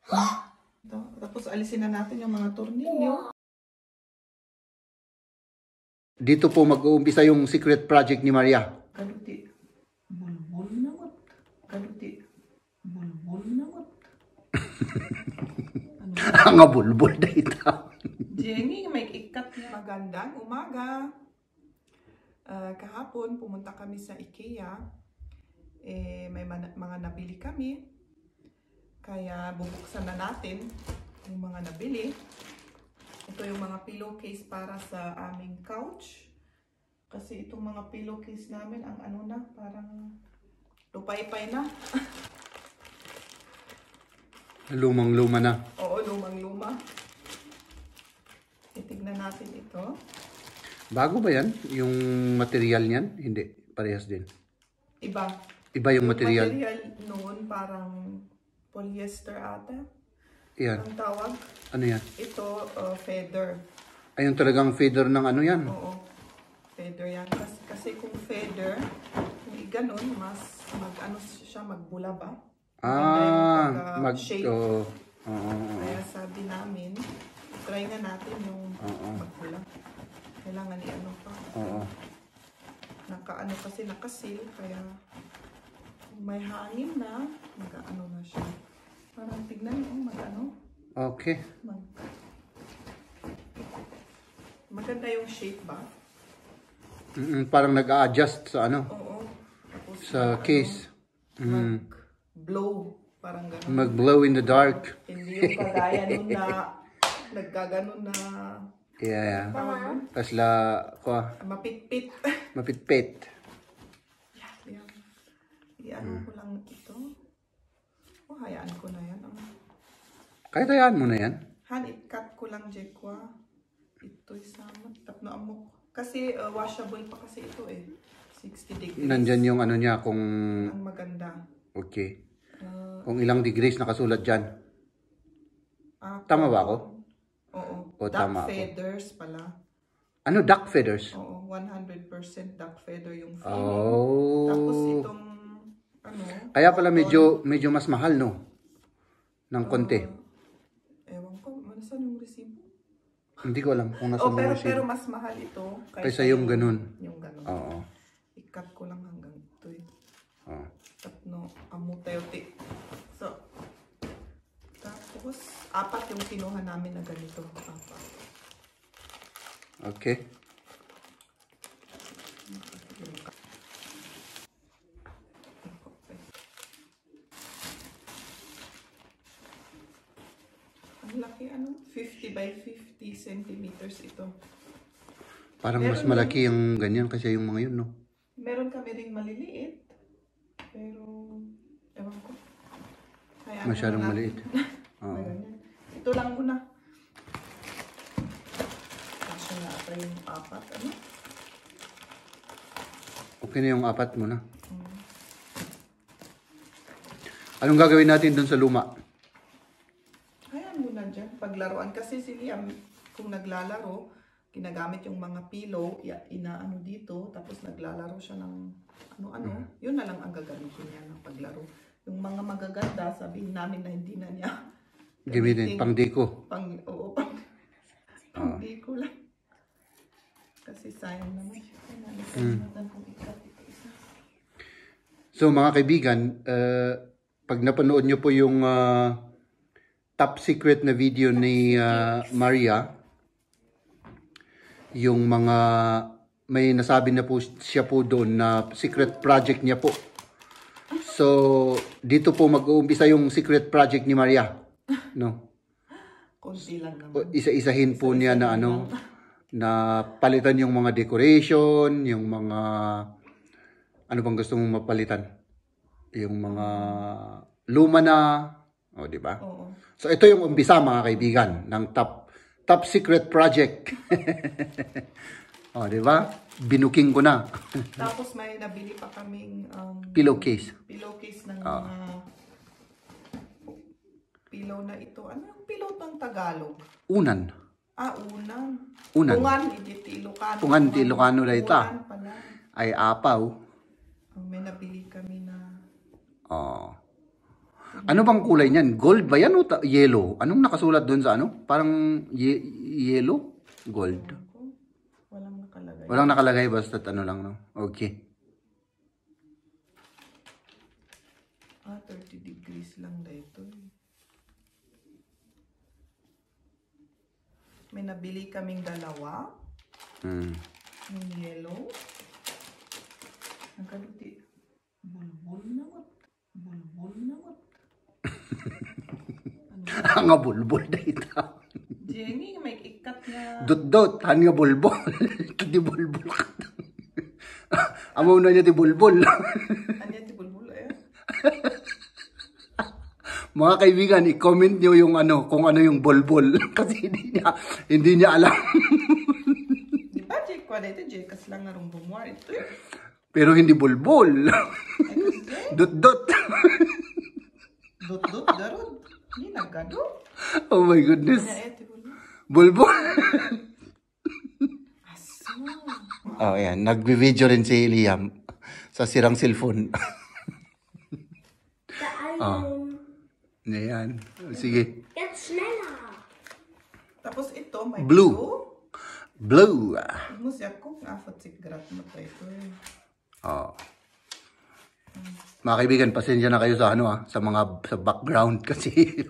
Ito. Tapos alisin na natin yung mga tornilyo. Dito po mag-uumpisa yung secret project ni Maria. Kaluti. Bulbul nagot. Kaluti. Bulbul nagot. Ang bulbul dito. Jenny, may ikat na magandang umaga. Kahapon pumunta kami sa IKEA. May mga nabili kami. Kaya bubuksan na natin yung mga nabili. Ito yung mga pillowcase para sa aming couch. Kasi itong mga pillowcase namin, ang ano na, parang lupay-pay na. Lumang-luma na. Oo, lumang-luma. Titignan natin ito. Bago ba yan? Yung material niyan? Hindi. Parehas din. Iba. Iba yung material. Yung material noon parang polyester ata. Yan. Ang tawag. Ano yan? Ito, feather. Ayun talagang feather ng ano yan? Oo. Feather yan. Kasi kung feather, kung iganon, mas mag-ano siya, magbula ba? Mag-shape. Kaya sabi namin, try na natin yung magbula. Kailangan i-ano pa. Oo. Naka-ano kasi, nakasil. Kaya kung may hangin na, mag-ano na siya. Parang tignan mo, mag-ano. Okay. Maganda yung shape ba? Parang nag-a-adjust sa ano? Oo. Tapos sa case. Mag-blow. Parang gano'n. Mag-blow in the dark. Hindi yung kagaya nun na nagkaganon na Yeah. Tapos mapitpit. mapitpit. Yan. I-ano ko lang ito. Hayaan ko na yan. Kahit hayaan mo na yan. It-cut ko lang, Jekwa. Ito'y sama. Tapno amok. Kasi washable pa kasi ito eh. 60 degrees. Nandyan yung ano niya kung... Ang maganda. Okay. Kung ilang degrees nakasulat dyan. Tama ba ako? Oo. O, tama Duck feathers pala. Ano? Duck feathers? Oo. 100% duck feather yung feeling. Oh. Tapos itong ano. Kaya pala medyo mas mahal, no? Ng konti. Ewan ko. Saan yung resibo? Hindi ko alam kung nasa mga pero mas mahal ito. Kaysa yung ganun. Yung ganun. Oo. I-cut ko lang hanggang ito eh. Oo. Tapno, amutayote. So, tapos, 4 yung kinuha namin na ganito. 4. Okay. Ang laki, 50 by 50 centimeters ito. Parang mas malaki yung ganyan kasi yung mga yun, no? Meron kami ring maliliit. Pero, ewan ko. Masyadong maliit. Ito lang muna. Kasi nga ata yung 4, ano? Okay na yung 4 mo na. Anong gagawin natin dun sa luma? Hayaan mo na dyan. Paglaruan. Kasi si Liam, kung naglalaro, ginagamit yung mga pillow, inaano dito, tapos naglalaro siya ng ano-ano. Yun na lang ang gagamitin niya ng paglaro. Yung mga magaganda, sabihin namin na hindi na niya Gamitin, pang-deko. Oo, pang-deko lang. Kasi sayang naman siya. So mga kaibigan, pag napanood nyo po yung top secret na video ni Maria, yung mga may nasabi na po siya po doon na secret project niya po. So dito po mag-uumpisa yung secret project ni Maria, no? Konti lang naman. Isa-isahin po niya na ano, na palitan yung mga decoration, yung mga ano bang gusto mong mapalitan? Yung mga luma na, o di ba? Oo. So ito yung umpisa mga kaibigan ng top secret project. O di ba? Binuking ko na. Tapos may nabili pa kaming Pillowcase. Pillowcase ng mga pillow na ito. Ano yung pillow ng Tagalog? Unan. Unan. Unan. Pungan, hindi Ilocano. Pungan di Ilocano na ito. Unan pala. Ay apaw. May nabili kami na Oh. Ano bang kulay niyan? Gold ba yan o yellow? Anong nakasulat doon sa ano? Parang yellow? Gold. Walang nakalagay. Walang nakalagay, basta ano lang, no? Okay. 30 degrees lang dito. May nabili kaming dalawa. Yung yellow. Nagkaluti. Bulbul naman. Bulbul naman. Ang nga bulbul dito. Jenny, may ikat na. Dot-dot, han nga bulbul. Di bulbul ka. Amo na niya ti bulbul. Ano yan, bulbul eh? Mga kaibigan, i-comment nyo yung ano, kung ano yung bulbul. Kasi hindi niya alam. Di ba, Jake? Wala ito, Jake. Kas lang nga rong bumuar. Ito eh. Pero hindi bulbul. Dot-dot. Dot-dot, darod. Hindi nagado. Oh my goodness. Ano ito, Bulbul. Aso. Oh, yan. Nagbi-video rin si Liam sa sirang cellphone. Ayan. Sige. Tapos ito, may Blue. Blue. Mo siya kung afat sigrat mo pa ito eh. Oh. Mga kaibigan, pasensya na kayo sa ano sa sa background kasi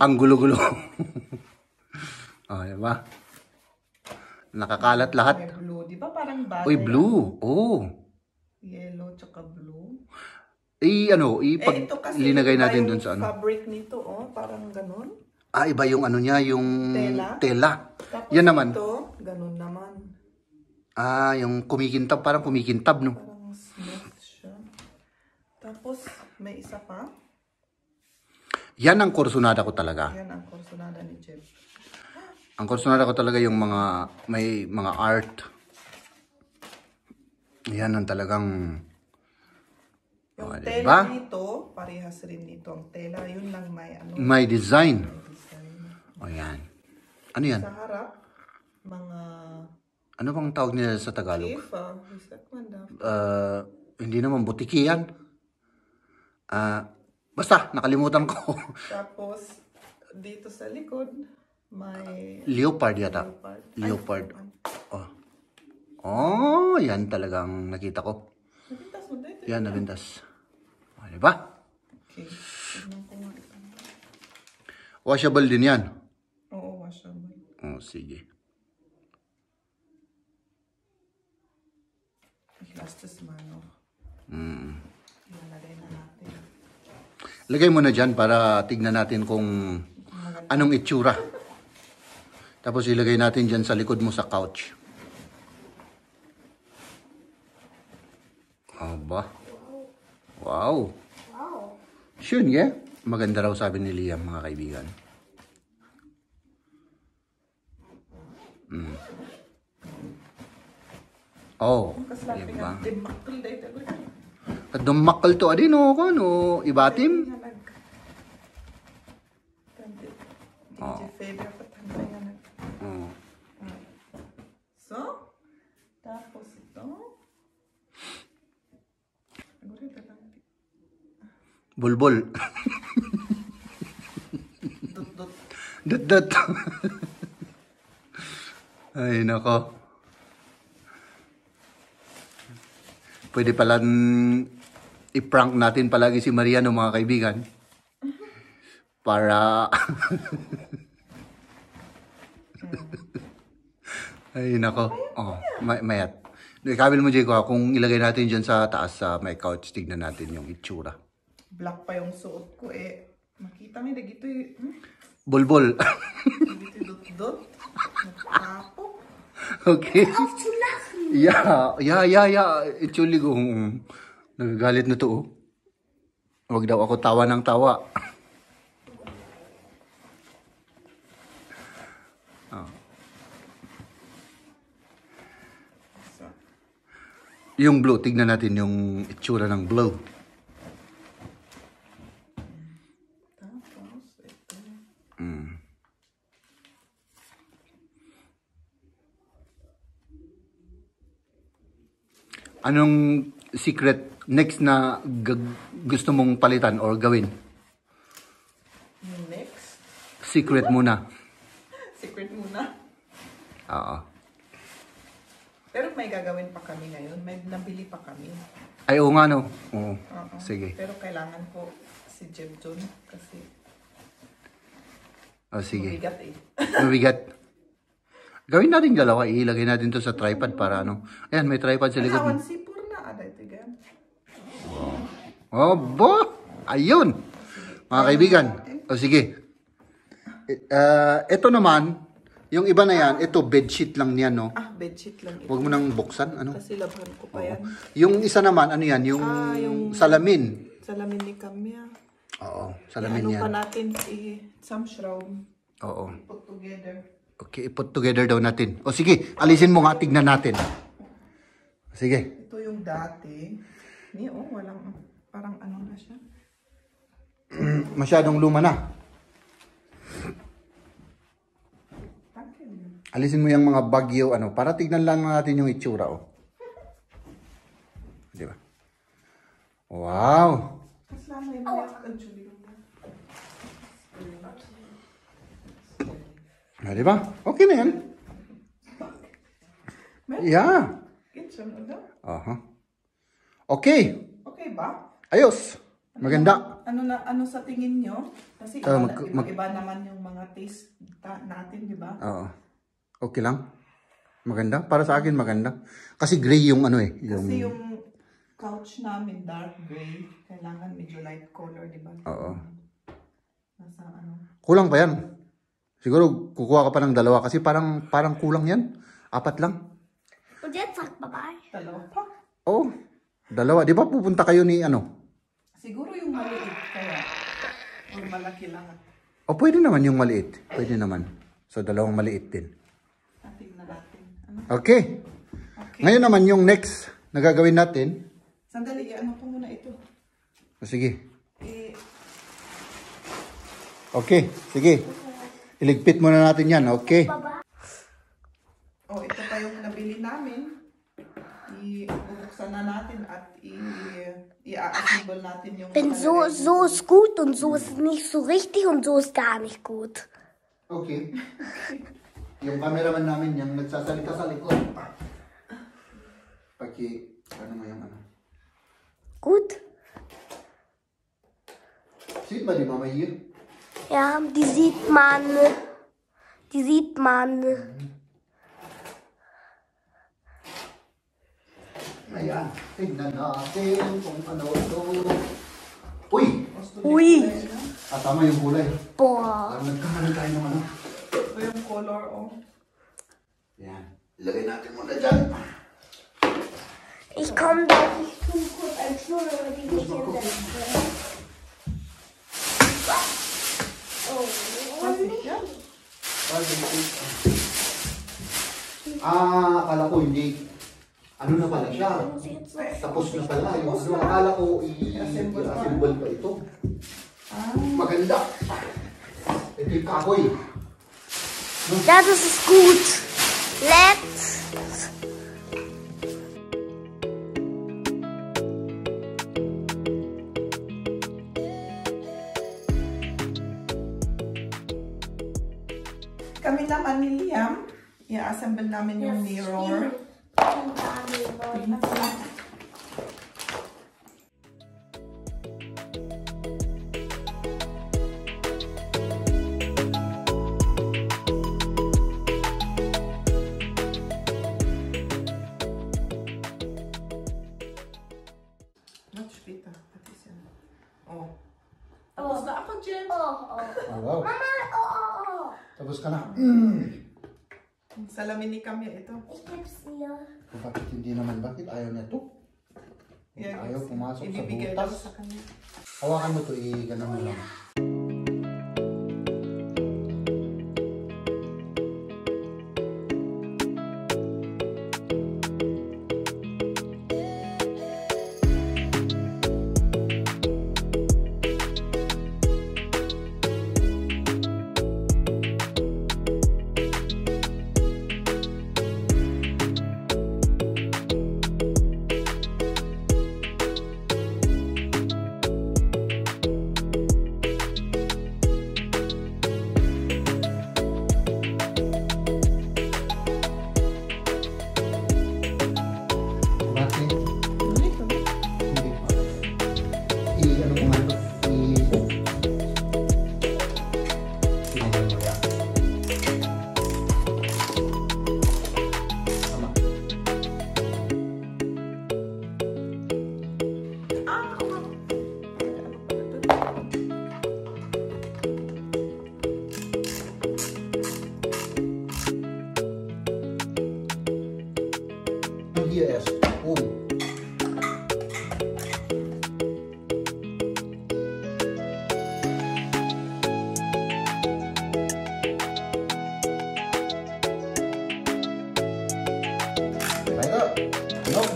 ang gulo-gulo. Oh, diba? Nakakalat lahat. May blue, di ba parang bagay? Uy, blue. Oh. Yellow tsaka blue. Ito kasi linagay natin dun sa ano. Fabric nito, oh, parang ganun. Iba yung ano niya, yung tela. Tapos yan naman. ito, ganun naman. Yung kumikintab, parang kumikintab, no? Parang smooth siya. Tapos, may isa pa. Yan ang kursunada ko talaga. Yan ang kursunada ni Jeff. Ang kursunada ko talaga yung may mga art. Yan ang talagang... Yung diba? tela nito, parehas rin nito. Ang tela, yun lang may ano. May design. May design. O yan. Ano yan? Sa harap, mga... Ano bang tawag nila sa Tagalog? Chief, is that one daw? Hindi naman, butiki yan. Basta, nakalimutan ko. Tapos, dito sa likod, may... Leopard yata. Leopard. Oh, yan talagang nakita ko. Nabintas mo dito. Yan, nabintas. O, diba? Okay. Tignan ko nga ito. Washable din yan. Oo, washable. Oh, sige. Lastas mano. Ilalagay na natin. Lagay mo na dyan para tignan natin kung anong itsura. Tapos ilagay natin dyan sa likod mo sa couch. Aba. Wow. Sure, yeah? Maganda raw sabi ni Liam, mga kaibigan. Oh, diba? Kadumakal to adin o kano, ibatim? So, tapos ito. Bulbul. Dot-dot. Dot-dot. Ay, nako. Pwede pala i-prank natin palagi si Mariano, mga kaibigan. Para... Ay, nako. Oh, mayat. Ikabil mo, Jeko, kung ilagay natin dyan sa taas sa may couch, tignan natin yung itsura. Black pa yung suot ko eh. Makita mo, dagito eh. Bulbul. Dagito dot-dot. Nagpapo. Okay. Yeah. Actually, kung nagagalit na to, oh. Huwag daw ako tawa ng tawa. Yung blue, tignan natin yung itsura ng blue. Tapos, ito. Anong secret next na gusto mong palitan or gawin? Yung next. Secret muna. Secret muna. Oo. Pero may gagawin pa kami ngayon. May nabili pa kami. Ay, oo nga, no? Oo. Oo. Sige. Pero kailangan ko si Jeb dun kasi Oh, sige. mabigat eh. Mabigat. Gawin natin dalawa. Ilagay natin to sa tripod para ano. Ayan, may tripod sa likod. Awan si Purna. Aday, tigan. Oh, bo! Ayun! Mga kaibigan. O sige. Ito naman, yung iba na yan, ito bedsheet lang niyan, no? Ah, bedsheet lang ito. Huwag mo nang buksan, ano? Kasi labhan ko pa yan. Yung isa naman, ano yan? Yung, salamin. Salamin ni Kamya. Oo, salamin Ano yan. pa natin some shroud. Oo. Put together. Okay, put together daw natin. O sige, alisin mo nga, tignan natin. Sige. Ito yung dati. Walang, parang ano na siya. Masyadong luma na. Alisin mo yung mga bagyo, ano, para tignan lang natin yung itsura, oh. Di ba? Wow! Kasama yung mga actually. Di ba? Okay na yan. Yeah. Kitchen, ano? Aha. Okay. Okay ba? Ayos. Maganda. Ano sa tingin nyo? Kasi iba naman yung mga taste natin, di ba? Oo. Okay lang. Maganda. Para sa akin, maganda. Kasi gray yung ano eh. Kasi yung couch namin, dark gray. Kailangan medyo light color, di ba? Oo. Nasa ano. Kulang pa yan. Siguro kukuha ka pa ng dalawa kasi parang kulang yan. 4 lang. Und jetzt sagt bye-bye. Dalawa pa. Oo. Dalawa. Di ba pupunta kayo ni ano? Siguro yung maliit kaya. O malaki lang. O pwede naman yung maliit. Pwede naman. So dalawang maliit din. Tingnan natin. Ano? Okay. Ngayon naman yung next na gagawin natin. Sandali, ano ko muna ito? Sige. Eh, Okay. Sige. Iligpit muna natin yan. Okay. ito pa yung nabili namin. Ibubuksan na natin at i-assemble natin yung... Denn so ist gut und so ist nicht so richtig und so ist gar nicht gut. Okay. Yung cameraman namin yung nagsasalita sa likod. Ano mo yung ano? Gut? Sieht man die Mama hier? Ja, die sieht man. Die sieht man. Ayan. Tignan natin kung ano ito. Uy! Ui. Tama yung kulay. Boah. Parang nagkakaroon tayo ng ano. Ito yung color, oh. Yan. Ilagay natin muna dyan. Ich komme da nicht zu kurz ein Schnurr, über die ich hinsetze. Akala ko hindi. Ano na pala siya? Tapos na pala. Yung ano, akala ko i-assemble pa ito. Maganda. Ito yung kahoy. Ja, das ist gut. Let's. Kami naman ni Liam, i-assemble namin yung mirror. Oh. Tapos na ako, Jen. Wow. Tapos ka na. Salamin ni Kamya ito. Ich geb's dir. Bakit hindi naman? Bakit ayaw niya to? Ayaw pumasok sa Ibibigay daw butas. sa kanya. Hawakan mo to, i-ganan mo lang.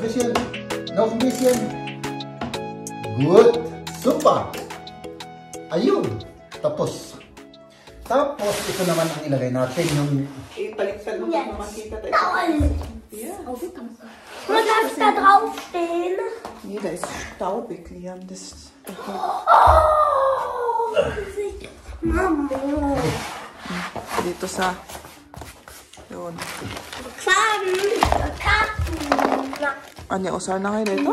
bisschen. Noch ein bisschen. Gut. Super. Ayun. Tapos. Tapos, ito naman ang ilagay natin yung... Baliktad mo para makita tayo. Ja. Was darf da draufstehen? Nee, da ist staubig, Liam. Das Mama. dito sa... Yun. Anya, usar na kayo dito?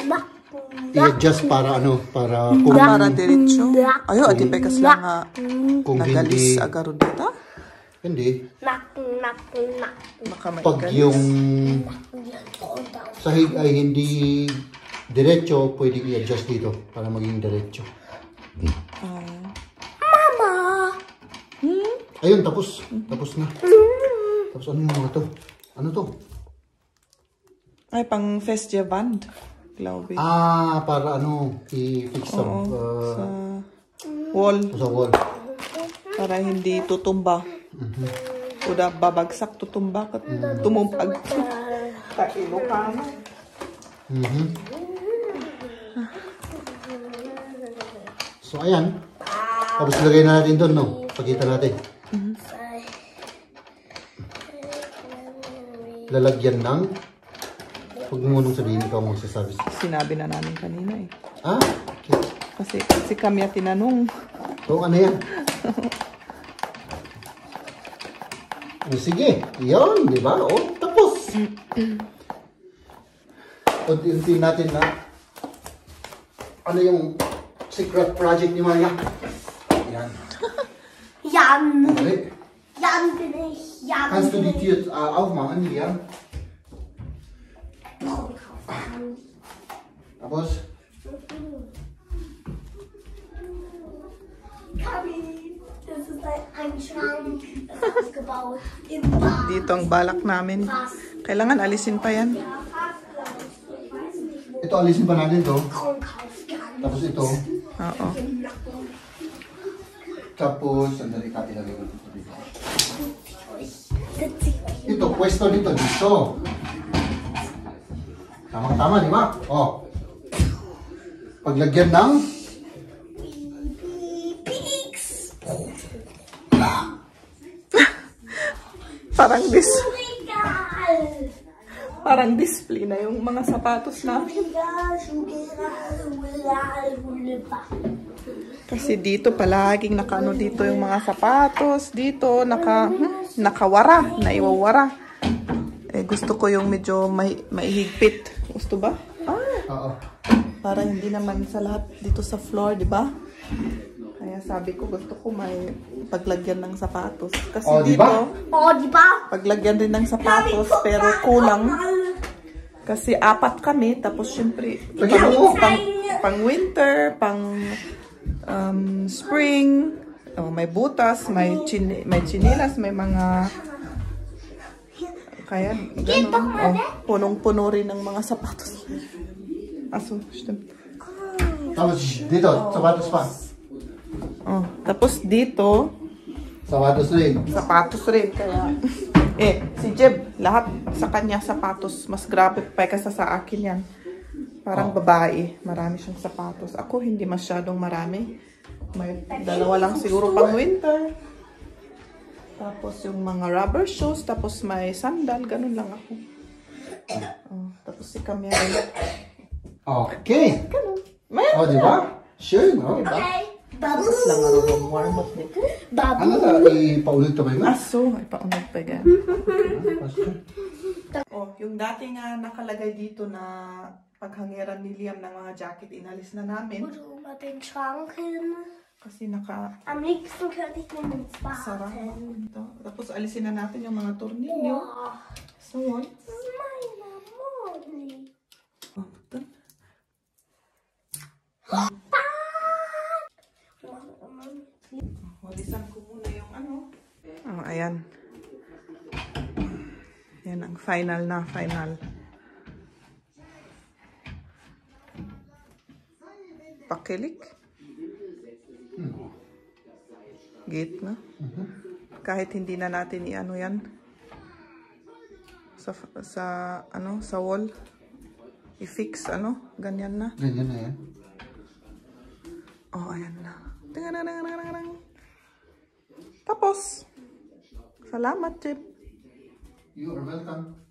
I-adjust para ano, para Para diretso. Ayo, adi pekas lang nga kung nagalis hindi, agaro dito. hindi. Baka may Pag yung sahig ay hindi diretso, pwede i-adjust dito para maging diretso. Mama. Ayun, tapos. Tapos na. Tapos ano yung mga to? Ano to? Ay, pang Festjewand, glaube ich. Ah, para ano, i-fix sa, Sa wall. sa wall. Para hindi tutumba. O da babagsak tutumba at tumumpag. Tailo ka na. So, ayan. Tapos lagay na natin doon, no? Pakita natin. Lalagyan ng... Huwag mo munong sabihin, ikaw mo sasabi. Sinabi na namin kanina eh. Ah, okay. Kasi kami at tinanong. So, ano yan? Sige, yun, di ba? O, tapos. Unti-unti natin na ano yung secret project ni Maya. Yan. Jan. Okay. Jan bin ich. Jan Kannst du bin die Tür aufmachen, Liam? Tapos? Kabi, das ist ein Schrank. Das ist gebaut im Bad. Dito ang balak namin. Kailangan alisin pa yan. Ito, alisin pa natin to. Tapos ito. Oo. Tapos, sandali ka, ilagay ko dito. Ito, pwesto dito, dito. Tama-tama, di ba? O. Paglagyan ng... Parang display na yung mga sapatos namin. Kasi dito palaging nakaano dito yung mga sapatos. Dito nakawara, naiwawara. Eh gusto ko yung medyo maihigpit. Gusto ba? Oo. Para hindi naman sa lahat dito sa floor, di ba? Kaya sabi ko gusto ko may paglagyan ng sapatos. Kasi dito, diba? paglagyan rin ng sapatos pero kulang. Kasi 4 kami, tapos syempre pang winter, pang spring, may butas, may chinilas, may mga kaya ganun. Punong-puno rin ng mga sapatos. Aso, stimmt. Tapos dito, sapatos pa. Tapos dito, Sapatos rin. sapatos rin. Kaya, si Jeb, lahat sa kanya sapatos. Mas grabe pa kaysa sa akin yan. Parang babae. Marami siyang sapatos. Ako hindi masyadong marami. May 2 lang siguro pang winter. Tapos yung mga rubber shoes. Tapos may sandal. Ganun lang ako. Tapos si Kamya rin. Okay. Ganun. O, di ba? Schön, o. Tapos lang marunong warm up nito. Ano na, ipaulit ka ba yun? Aso, ay paunod pa gan. Yung dating nakalagay dito na paghangiran ni Liam ng mga jacket, inalis na namin. Den Schrank hin. Kasi Am liebsten könnte ich den ins Bad sarap hin. ito. Tapos alisin na natin yung mga tornilyo. So on. Das ist meine Moni. Ito. Walisan ko muna yung ano. Ayan. Yan ang final na final. Pakilik. Gate na. Kahit hindi na natin i-ano yan. Sa wall. i-fix, ano? Ganyan na. Ganyan na yan. Oh, ayan na. Tingan. Tapos. Salamat, Chip. You are welcome.